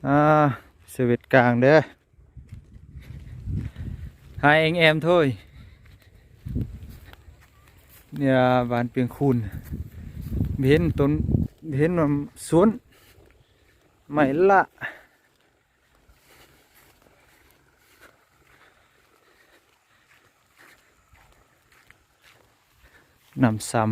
ອ່າ ເຊເວັດກາງເດີ ຫາເອງແອມໂທຍ ເນຍ ບ້ານປຽງຄູນ ເຫັນຕົ້ນ ເຫັນວ່າສວນໄມ້ລະ ນ້ຳຊຳ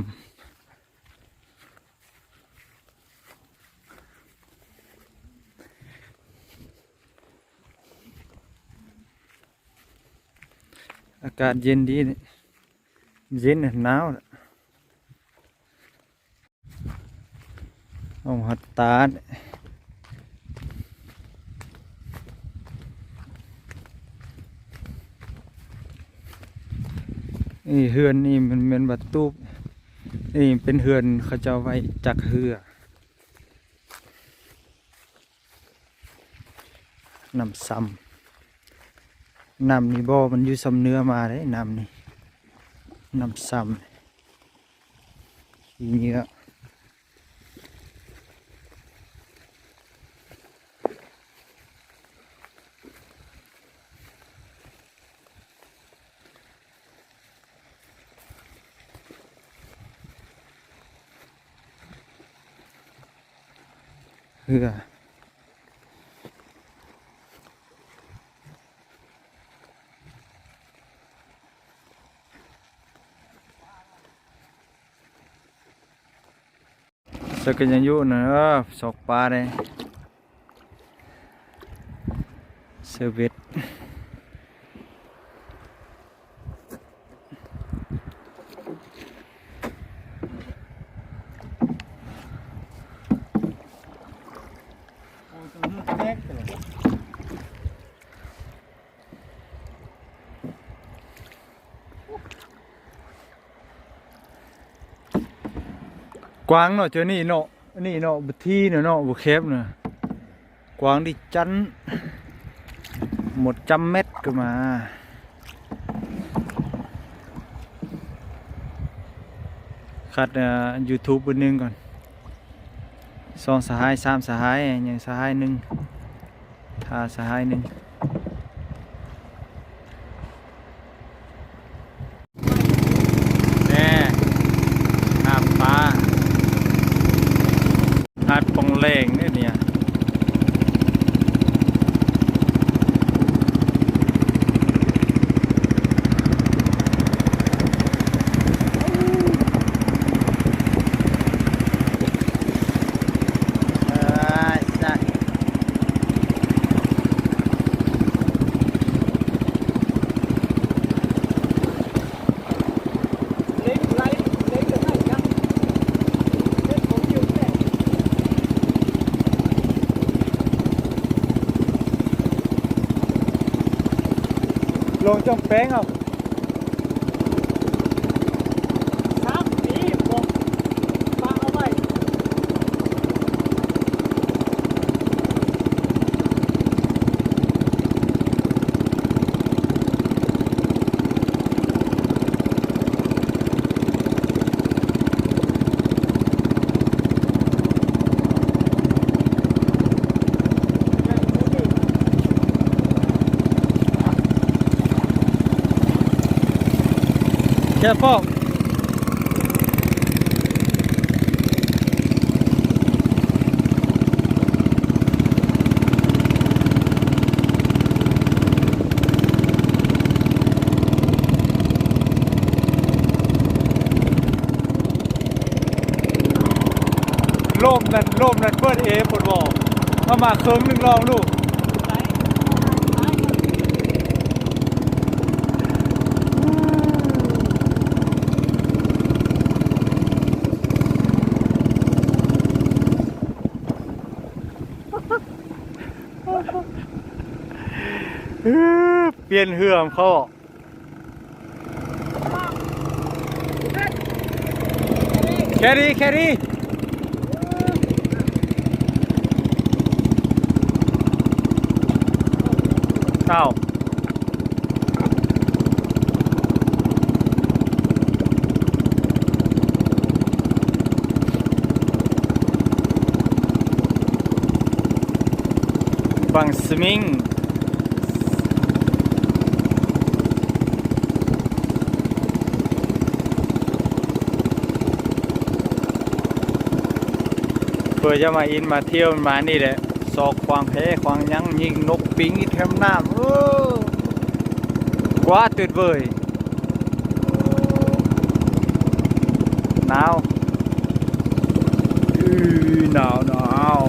ອາກາດເຢັນດີ ເຢັນ ໜາວ. ອອກມາຮອດຕາດ ນີ້ເຮືອນນີ້ມັນແມ່ນວ່າຕູບ ນີ້ເປັນເຮືອນເຂົາເຈົ້າໄວ້ຈັກເຮືອ. ນ້ຳຊຳ ນ້ຳນີ້ບໍ່ ມັນຢູ່ຊຳເໜືອມາເດ້ ນ້ຳນີ້ ນ້ຳຊຳ ຂີ້ເຫຍື້ອ. ເຮືອ ສັກກະຍານຢູ່ນະ ເອີ ຊອກປາເດ້ ເຊີເບັດ. ກວ້າງເນາະ ເຈົ້ານີ້ເນາະ ອັນນີ້ເນາະ ບໍ່ຖີ່ນະເນາະ ບໍ່ແຄບນະ ກວ້າງດີຈັ່ງ ໝົດຈຳແມັດກໍມາ ຄັດ ເອີ ຢູທູບເບີໜຶ່ງກ່ອນ ສອງສະຫາຍ ສາມສະຫາຍ ຍັງສະຫາຍໜຶ່ງ ຖ້າສະຫາຍໜຶ່ງ ແນ່ ຫາປາ ຫາດປ່ອງແຫຼງເດ້ນີ້. ລົງຈອມແປງເອົາ. ແຄບພໍ້ ລົມນັ້ນ ລົມນັ້ນເປີດແອເພິ່ນບໍ່ ເອົາມາເຄິ່ງໜຶ່ງລອງດູ. ປ່ຽນເຮືອນເຂົາ ແຄດີ ແຄດີ ອ້າວ. ໂ ຝັ່ງສະມິງ ເພື່ອຈະມາອິນມາທ່ຽວມານີ້ແຫຼະ ຊອກຂວາງແພຂວາງຫຍັງ ຍິງນົກປິງຢູ່ແຄມນ້ຳ ໂອ້ ກວ້າງຕຶດເວີຍ. ໜາວ ອີ ໜາວ ໜາວ.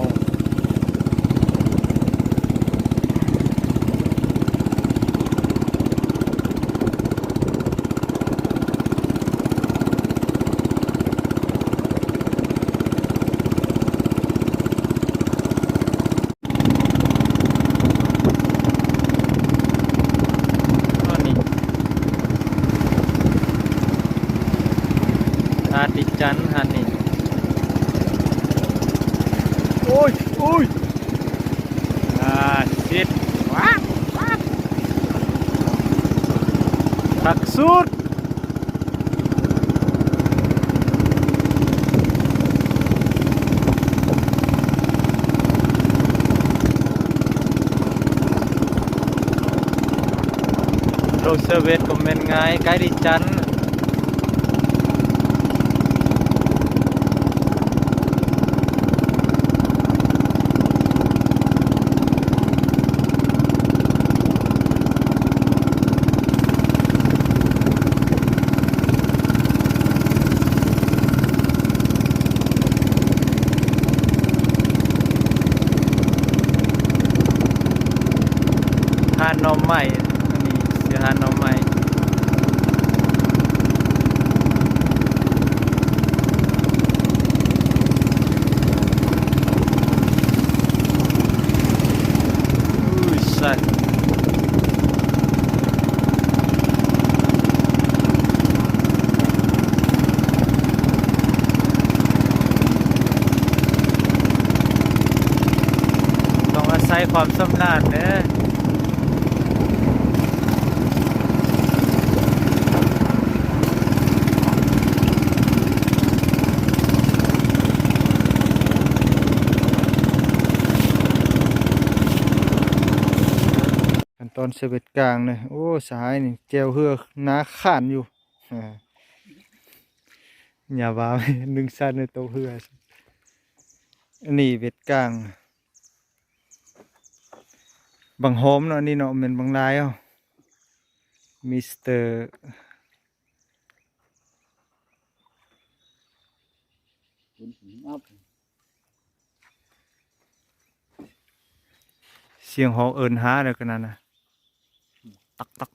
ອັນນີ້ ຫາດອີຈັນ ຫາດນີ້ ໂອ້ຍ ໂອ້ຍ ອ່າ ຊິດ ວ້າວ ວ້າວ ຄັກສຸດ. ລົງເຊເວັດກໍແມ່ນງ່າຍ ໃກ້ດີຈັນ. ຮ້ານໜໍ່ໄມ້ ອັນນີ້ຊື່ຮ້ານໜໍ່ໄມ້ ອຸ້ຍ ສັດ. ຕ້ອງອາໄສຄວາມຊຳນານເດີ. ຂັ້ນຕອນເຊເວັດກາງເນາະ ໂອ້ ສະຫາຍນີ້ແຈວເຮືອໜາຂານຢູ່ ຢ່າວ່າໜຶ່ງຊັ້ນເລີຍ ຕົກເຮືອ. ອັນນີ້ເວັດກາງ ບັກຫອມເນາະ ອັນນີ້ເນາະ ແມ່ນບັກລາຍເນາະ ມິສເຕີ. ສຽງຮ້ອງເອີ້ນຫາແລ້ວກໍນັ້ນນະ ຕັກໆໆ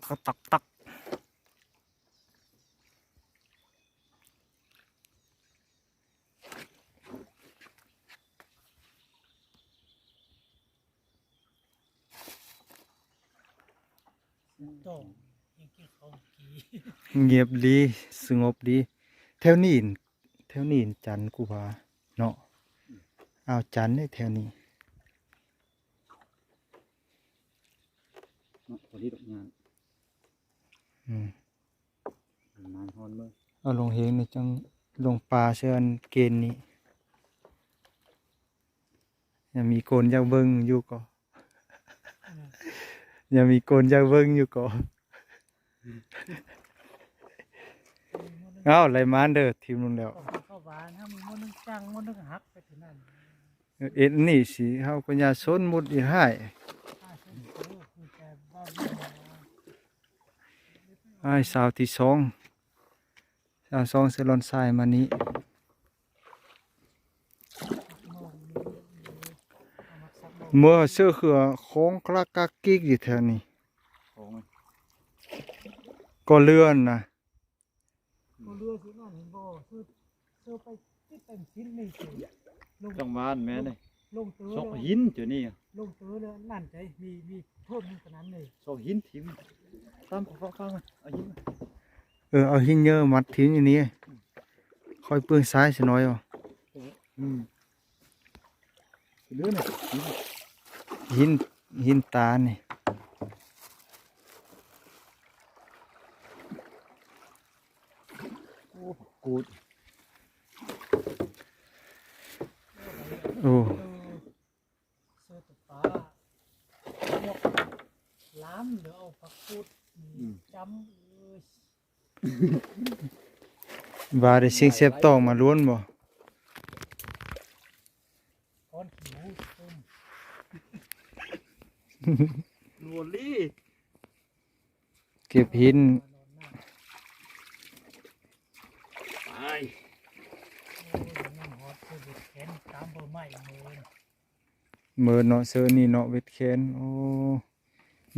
ໆໆ. ຕ້ອງ ຍັງກິນເຂົ້າກີ ງຽບດີ ສະຫງົບດີ ແຖວນີ້ ແຖວນີ້ຈັນກູວ່າເນາະ ອ່າວຈັນເດ້ແຖວນີ້ເນາະ ພໍດີດອກຫຍ້າ ອືມ. ນ້ຳຮ້ອນເບິ່ງ ເອົາລົງເຮງນີ້ຈັ່ງລົງປາເຊື່ອອັນເກນນີ້ ຍັງມີຄົນຢາກເບິ່ງຢູ່ກໍ ອືມ ຍັງມີຄົນຢາກເບິ່ງຢູ່ກໍ ເອົາ ໄລ່ມາເດີ ທີມໜຶ່ງແລ້ວ ເຂົ້າບ້ານ ເຮົາມີໝົດໜຶ່ງຈັງ ໝົດໜຶ່ງຫັກໄປທີ່ນັ້ນ. ເອີ ເອັດນີ້ຊິເຮົາກໍຢ່າສົນໝົດອີກຮ້າຍ ອ້າຍສາວທີສອງ ສາວສອງເຊລອນຊາຍມານີ້ ເມື່ອເສື້ອເຂືອຂອງກະລັກກະກິກຢູ່ແຖວນີ້ ຂອງມັນ ກໍເລື່ອນນະ. ບໍ່ເຫຼືອຊິນັ້ນເຫັນບໍ່? ເຊີ ເຊີໄປຕິດແຕ່ງຊີ້ນນີ້ເຊີ ລົງ ຈັງຫວານແມ່ນເດ້ ລົງເຕີ ຊອກຫີນເຈົ້ານີ້ ລົງເຕີແລ້ວນັ້ນໃດ ມີ ມີເພີ່ມຂະໜາດນີ້ ຊອກຫີນຖິ້ມ ຕາມຂອງຝັ່ງ ເອົາຫີນ ເອີ ເອົາຫີນເຍີມັດຖິ້ມຢູ່ນີ້ ອືມ ຄ່ອຍເປືອງຊາຍຊະໜ້ອຍ ອືມ. ເຫຼືອນະ ຫີນ ຫີນຕານີ້ ໂອ້ ກູດ ໂອ້ ເອີ ເສື້ອຕົກປາ ຕາມ ດຽວເອົາຜັກກູດ ອືມ ຈ້ຳ ເອີຍ ວ່າໄດ້ຊິງແຊບຕອງມາລ້ວນບໍ່? ກ້ອນຂີ້ໝູຕົ້ມ ໂລລີ ເກັບຫີນ ໄປ ໂອ້ຍ ຍັງຮອດເຊີເບັດແຂນຕາມເບີໄມ້ເມີນ ເມີນເນາະ ເຊີນີ້ເນາະ ເບັດແຂນ ໂອ້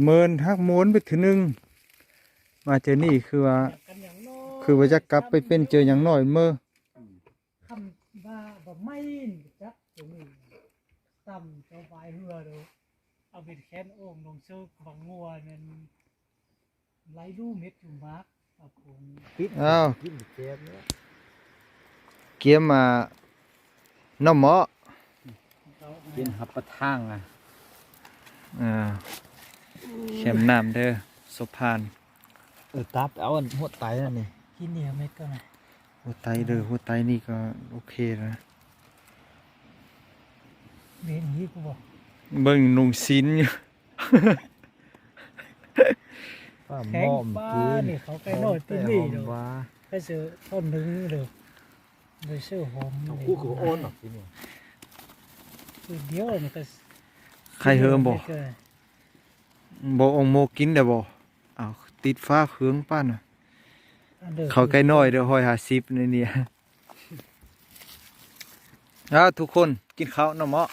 ເມີນຮັກໂມນໄປເທື່ອໜຶ່ງ ມາເທື່ອນີ້ຄືວ່າ ຄືວ່າຈະກັບໄປເປັນເຈີຫຍັງນ້ອຍເມີ ອືມ ຄຳວ່າບໍ່ໄໝ້ນີ້ຈັກຕົວນີ້ ຕ່ຳເຈົ້າບາຍເຮືອໂດ ເອົາເບັດແຂນໂອ່ງລົງເຊີກວັງງົວນັ້ນ ໄລ່ດູເມັດຢູ່ໝາກ ເອົາຜົງ ປິດ ອ້າວ ກິນແຊບເນາະ ກຽມມາ ນ້ຳເໝາະ ກິນຮັບປະທານນະ ອ່າ ແຄມນ້ຳເດີ ສົບພານ ເອີ ຕັດເອົາອັນຫົວໄຕນັ້ນນີ້ ກິນນີ້ເມັດກ່ອນນະ ຫົວໄຕເດີ ຫົວໄຕນີ້ກໍໂອເຄແລ້ວນະ ເຫັນຫີກບໍ່ ເບິ່ງນຸ່ງຊີ້ນຢູ່ ປາໝໍ້ມ ແຂງປາ ກິນ ນີ້ເຂົາໄກ່ນ້ອຍປີນີ້ເນາະ ຫອມແຕ່ຫອມຫວາ ໄກ່ເສືອທ່ອນໜຶ່ງເດີ ໄດ້ເສືອຫອມ ເອົາ ນີ້ ກູກໍອ່ອນດອກທີນີ້ ຄືດຽວນີ້ກໍ ໄຂ່ເຫີມບໍ່ ເອີ ບໍ່ ອົງໂມກິນໄດ້ບໍ່? ອ້າວ ຕິດຝາເຄື່ອງປານນະ ອັນເດີ ເຂົ້າໄກ່ນ້ອຍເດີ ຮ້ອຍຫ້າສິບ ໃນນີ້ ອ້າວ ທຸກຄົນກິນເຂົ້ານຳເນາະ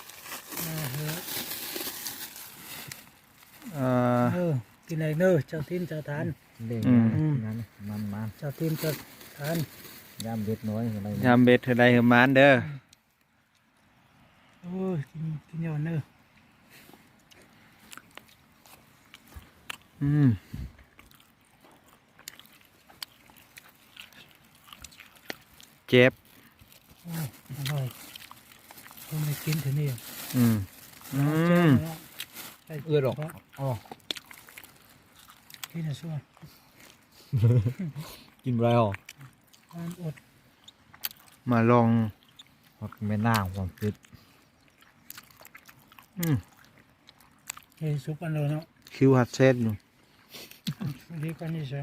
ເອີ ເອີ ກິນໄດ້ເດີ ເຈົ້າຖິ່ນເຈົ້າຖານ ເດ້ງ ອືມ ນັ້ນ ມັນໆ ເຈົ້າຖິ່ນເຈົ້າຖານ ຍາມເບັດນ້ອຍ ຍາມເບັດເທື່ອໃດເຮີມານເດີ ໂອ້ຍ ກິນ ກິນຍ້ອນເດີ ອືມ ແຈບ ໂອ້ ອະຮ່ອຍ ຄົນໄດ້ກິນເທື່ອນີ້ ອືມ ອືມ ເອື້ອຍດອກ ອໍ ກິນໃຫ້ສ່ວນ ກິນບໍ່ໄດ້ຫອ ມັນອົດ ມາລອງ ຜັກແມ່ນາງຄວາມຄິດ ອືມ ເຮັດສຸກອັນເດີເນາະ ຄິວຮັດແຊດຢູ່ ດີກວ່ານີ້ເສີ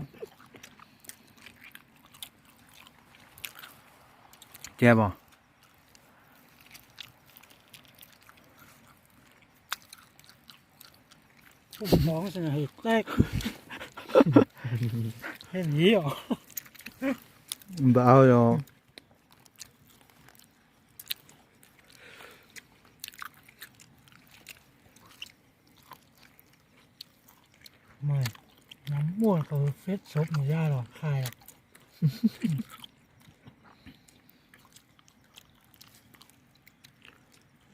ແຈ່ບບໍ່? ສະໝອງຊັ້ນໃຫ້ແຕກ ເຫັນດີອອກ ບໍ່ເອົາດອກ. ແມ່ນ ນ້ຳມ່ວນເຂົາເຮັດສົບນີ້ຢ່າດອກ ຂາຍອອກ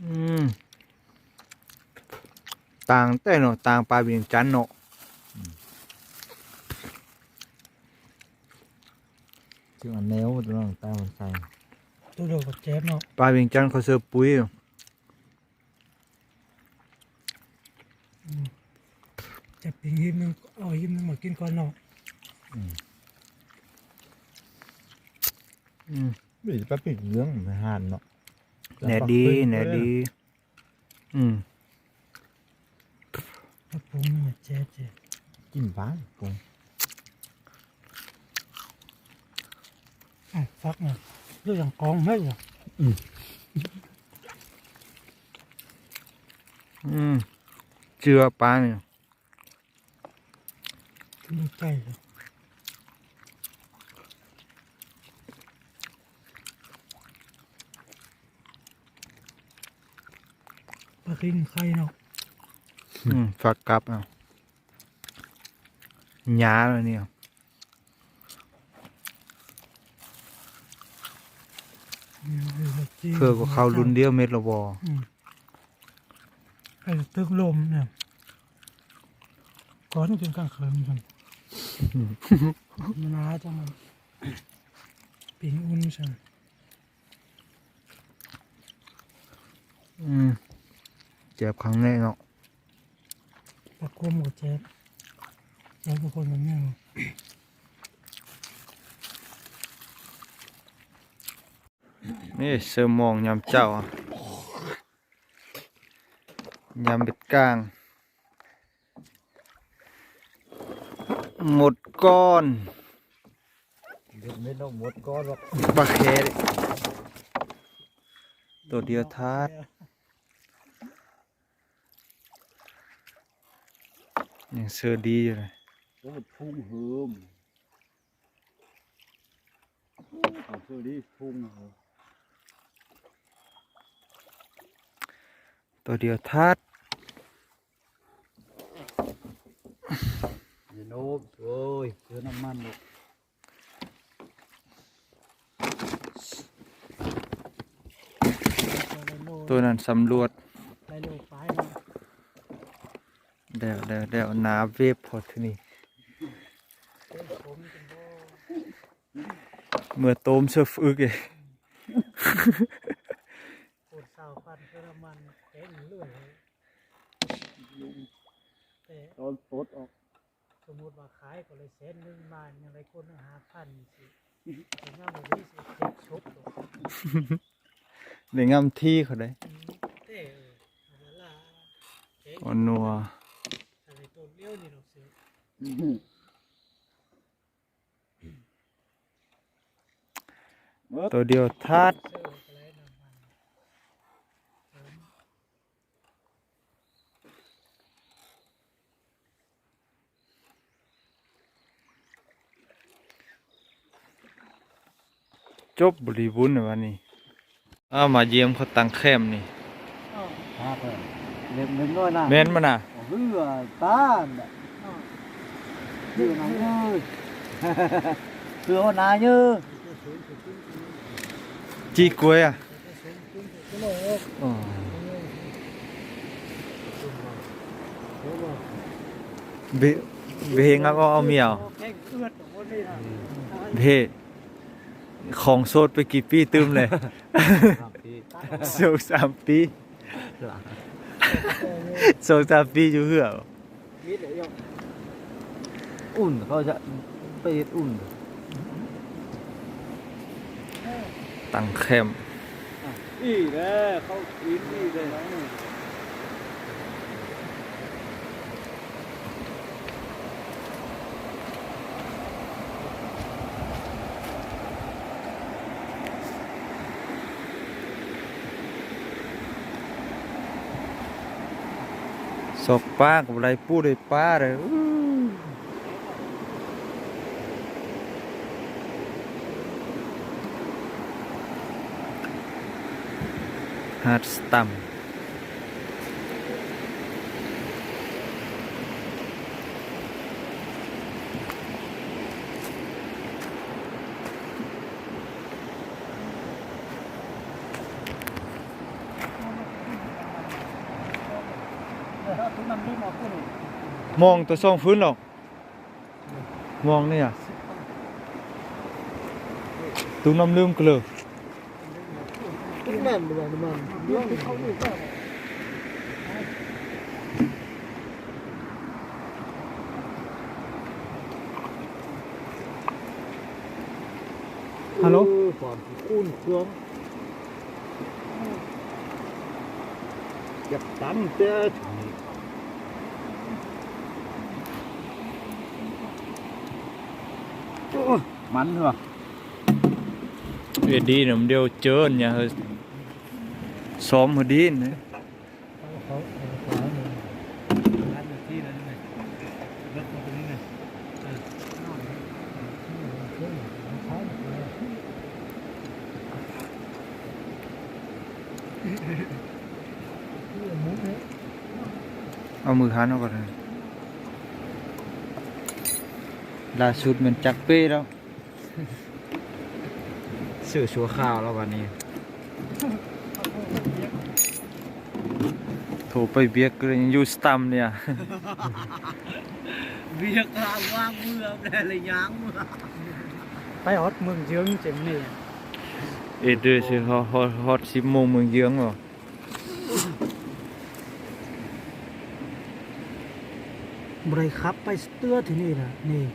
ອືມ ຕ່າງແຕ່ເນາະ ຕ່າງປາວຽງຈັນເນາະ ອືມ ເຊິ່ງອັນແນວຕົວນັ້ນຕ່າງໃສ່ ຕົວດຽວກໍແຈບເນາະ ປາວຽງຈັນເຂົາເສີບປຸ້ຍ ອືມ ຈະປີ້ງຫີບໜຶ່ງ ເອົາຫີບໜຶ່ງມາກິນກ່ອນເນາະ ອືມ ອືມ ນີ້ປາປີ້ງເຫຼືອງໃນຮ້ານເນາະ ແນວດີ ແນວດີ ອືມ ຜັກບຸ້ງນີ້ແຈບໆ ກິນບາງ ຜັກບຸ້ງ ອ້າວ ຝັກນະ ຫຼືຫຍັງ ກອງເຮັດຫຍັງ ອືມ ອືມ ເຈື່ອປານີ້ ກິນໄກ່ ປາກິນໄຂ່ເນາະ ອືມ ຝັກກັບເອົາ ຫຍ້າແລ້ວນີ້ ອືມ ເພື່ອກໍເຂົ້າລຸ້ນດຽວເມັດແລ້ວບໍ່ ອືມ ໄປຕຶກລົມນີ້ ກ່ອນກິນກາງຄືນຊັ້ນ ມັນໜາວຈັ່ງ ປີ້ງອຸ່ນຊັ້ນ ອືມ ແຈບຄັກແນ່ເນາະ ປາຄົມກໍແຈບ ແຈບທຸກຄົນແມ່ນ ນີ້ເສີມມອງຍາມເຊົ້າ ຍາມເບັດກາງ. ໝົດກ້ອນ ເດັດເມັດອອກໝົດກ້ອນ ບັກແຄເດ້ ໂຕດຽວທາດ ຍັງເຊີດີຢູ່ເລີຍ ໂອ້ ພຸ້ງເຫີມ ເຂົາເຊີດີພຸ້ງເຫີມ ໂຕດຽວທາດ. ຢ່າໂນ້ມ ໂອ້ຍ ເຈີນ້ຳມັນດອກ ໂຕນັ້ນສຳຫຼວດ ໄດ້ໂລປາຍເນາະ ແລ້ວ ແລ້ວ ແລ້ວ ໜາເວັບພໍດທີນີ້ ເມື່ອໂຕມເຊີຟອຶກເອ ໂຄດຊາວພັນເທື່ອລະມັນແພງເລື້ອຍ ແຕ່ຕອນປົດອອກ ສົມມຸດວ່າຂາຍກໍໄດ້ແສນໜຶ່ງ ມາຍັງໄດ້ຄົນໜຶ່ງຫ້າພັນ ຈັ່ງຊີ້ ໄດ້ງາມດີ ເຈັດສົບ ໄດ້ງາມທີ່ເຂົາໄດ້ ອືມ ແຕ່ ເອີ ເວລາແຂງ ອ່ອນນົວ ອາໄລໂຕດດຽວນີ້ດອກເສືອ ໂຕດຽວທາດ ຈົບບໍລິບູນໃນວັນນີ້. ອ້າວ ມາຢ້ຽມເຂົາຕັ້ງແຄມນີ້ ອ້າວ ເລັກ ເລັກນ້ອຍນະ ແມ່ນບໍ່ນະ? ເຮືອຕານ ເຮືອນະ ເອີ ເຮືອຫົວໜ້າເຢີ ຈີກວຍອະ ອໍ ເບ ເບງັບເອົາເມຍ ເບ ຂອງໂສດໄປກີ່ປີຕື່ມແລ້ວ? ສອງສາມປີ ສອງສາມປີຢູ່ເຮືອ ອຸ່ນ ເຂົາຈະໄປເຮັດອຸ່ນ ຕັ້ງແຄມ ອີກແລ້ວ ເຂົ້າກິນອີກແລ້ວ. ຊອກປາກໍບໍ່ໄດ້ປູໄດ້ປາເດີ້ ຫາດສະຕຳ. ມອງຕົວຊ່ອງຟືນດອກ ມອງນີ້ອະ ຕຸ້ມນ້ຳລືມກະເລີ. ແມ່ນບໍ່ວ່ານ້ຳມັນ ຮາໂລ ຄວາມຂີ້ຂຸ້ນເຄືອງ ຢາກຕຳແຕ່ ໂອ້ຍ ມັນເນາະ. ເອດີນຳດຽວເຈີນຫຍັງ ຊ້ອມເຮົາດີນະ. ເອົາມືຫັນເອົາກ່ອນ ລ່າສຸດແມ່ນຈັກເປ້ແລ້ວ. ຊື້ຊົ່ວຄາວແລ້ວບັດນີ້ ໂທໄປວຽກກໍຍັງຢູ່ສະຕຳເນຍ ວຽກລາວວາງເມືອແລ້ວລະຍ່າງເມືອ ໄປຮອດເມືອງເຢິງເຈັງນີ້ ເອເດີຊິຮອດ ຮອດ ຮອດສິບໂມງເມືອງເຢິງບໍ? ບໍ່ໄດ້ຂັບໄປເທື່ອທີ່ນີ້ນະ ນີ້